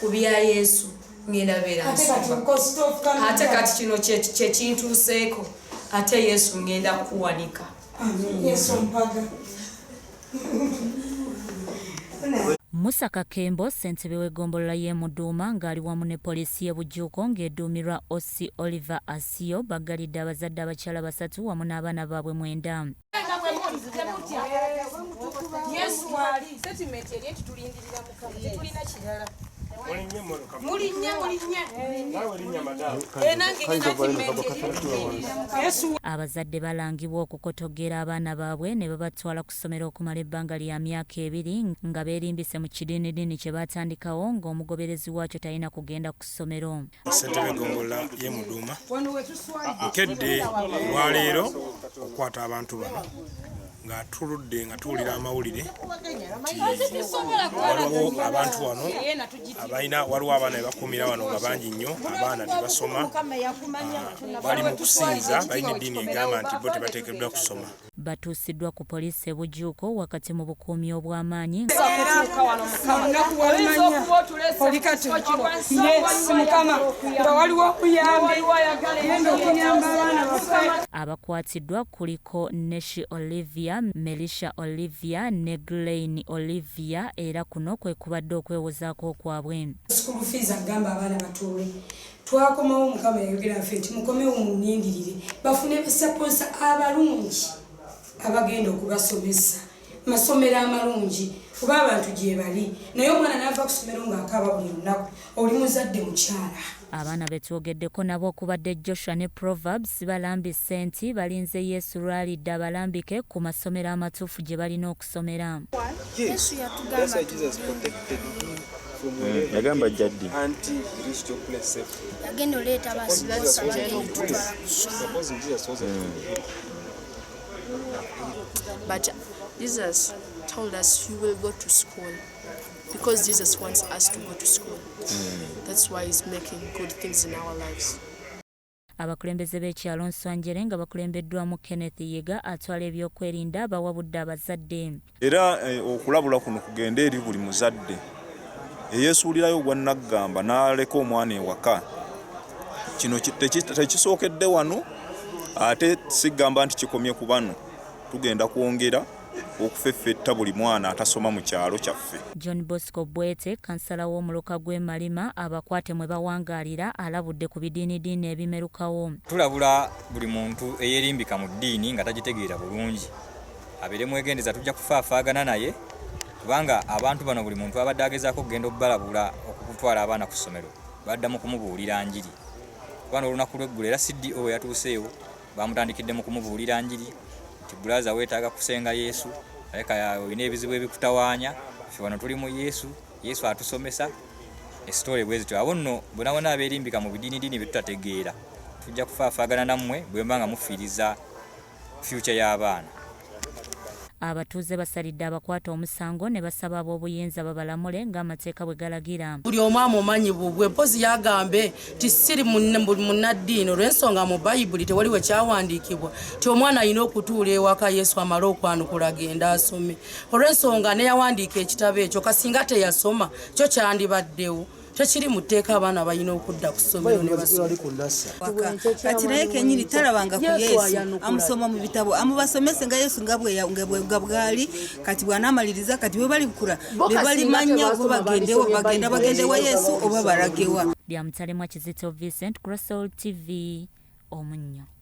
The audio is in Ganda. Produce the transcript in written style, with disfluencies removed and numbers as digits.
Ku bya Yesu ngenda beera nsumba. Ate kati kino kye kintuuseeko, ate Yesu ngenda kukuwanika. Musa Kakembo, ssentebe w'eggombolola y'e Muduuma ng'ali wamu ne poliisi y'e Bujuuko ng'eduumirwa OC Oliver Asio baggalidde abazadde abakyala basatu wamu n'abaana baabwe mwenda. Abazadde balangibwa okukotogera abaana baabwe ne babatwala ku ssomero okumala ebbanga lya myaka ebiri nga beerimbise mu kidiinidiini kye baatandikawo ng'omugoberezi waakyo talina kugenda ku ssomero. Ssentebe w'eggombolola y'e Muduuma nkedde olwaleero okukwata abantu bano nga tuludde nga tuwulira amawulire nti waliwo abantu wano abalina waliwo abaana bebakuumira wano nga bangi nnyo abaana tebasoma ah, bali mu kusinza balina eddiini egamba nti bo tebateekeddwa kusoma. Batuusiddwa ku poliisi e Bujuuko wakati mu bukuumi obw'amaanyi. Abakwatiddwa kuliko Neshi Olivia, Melisha Olivia ne Glein Olivia era kuno kwe kubadde okwewozaako kwabwe. School fees agamba abaana batuule Twakomawo Mukama yayogera naffe nti mukomewo munnindirire bafune basaponsa abalungi abagenda okubasomesa masomero amalungi kuba abantu gyebali naye omwana n'ava ku somero ng'akaaba buli lunaku oli muzadde mukyala. Abaana be twogeddeko nabo okubadde Joshua ne Proverbs balambise nti balinze Yesu lw'alidda abalambike ku masomero amatuufu gye balina okusomera. Yesu yatugamba tugende. Yagamba ajja ddi? Yagenda oleeta basiposa bagenda otutwala ku ssomero. But Jesus told us you will go to school because Jesus wants us to go to school. That's why he's making good things in our lives. Abakulembeze b'ekyalo Nswanjere nga bakulembeddwamu Kenneth Yiga atwala ebyokwerinda bawabudde abazadde. Era okulabula kuno kugende eri buli muzadde eyeesuulirayo ogwa nnaggamba n'aleka omwana ewaka. Kino tekisookedde wano ate sigamba nti kikomye ku bano, tugenda kwongera okufeffetta buli mwana atasoma mu kyalo kyaffe. John Bosco Bwete, kkansala w'omuluka gw'e Malima abakwate mwe bawangaalira alabudde ku bidiinidiini ebimerukawo. Tulabula buli muntu eyeerimbika mu ddiini nga tagitegeera bulungi abeere mwegendereza tujja kufaafaagana naye kubanga abantu bano buli muntu abadde agezaako okugenda okubalabula okutwala abaana ku ssomero badda mu kumubuulira njiri kuba n'olunaku lw'eggulo era CDO bwe yatuuseewo Baamutandikidde mu kumubuulira njiri nti bbulaaza weetaaga kusenga Yesu, alabika olina ebizibu ebikutawaanya, ffe wano tuli mu Yesu, Yesu atusomesa, esitoole bwe zityo. Abo nno bonabona abeerimbika mu bidiinidiini bye tutategeera, tujja kufaafaagana nammwe bwe muba nga mufiiriza fyuca y'abaana. Abatuuze basalidde abakwate omusango ne basaba ab'obuyinza babalamule ng'amateeka bwe galagira. Buli omu amumanyi bubwe mpozi yagambe nti siri munnaddiini olw'ensonga mu Bayibuli tewali we kyawandiikibwa nti omwana alina okutuula ewaka Yesu amale okwanukula agende asome olw'ensonga neyawandiika ekitabo ekyo kasinga teyasoma kyo kyandibaddewo. Tekiri mu tteeka abaana balina okudda ku ssomero ne basoma. Kati naye kenyini talabanga ku Yesu, amusoma mu bitabo, amubasomese nga Yesu nga bwali. Kati bw'anaamaliriza kati bwe balikula be balimanya oba bagendewa, bagenda bagende wa Yesu oba balagewa. Bya Mutalemwa Kizito Vincent ku Rossol TV, Omunnyo.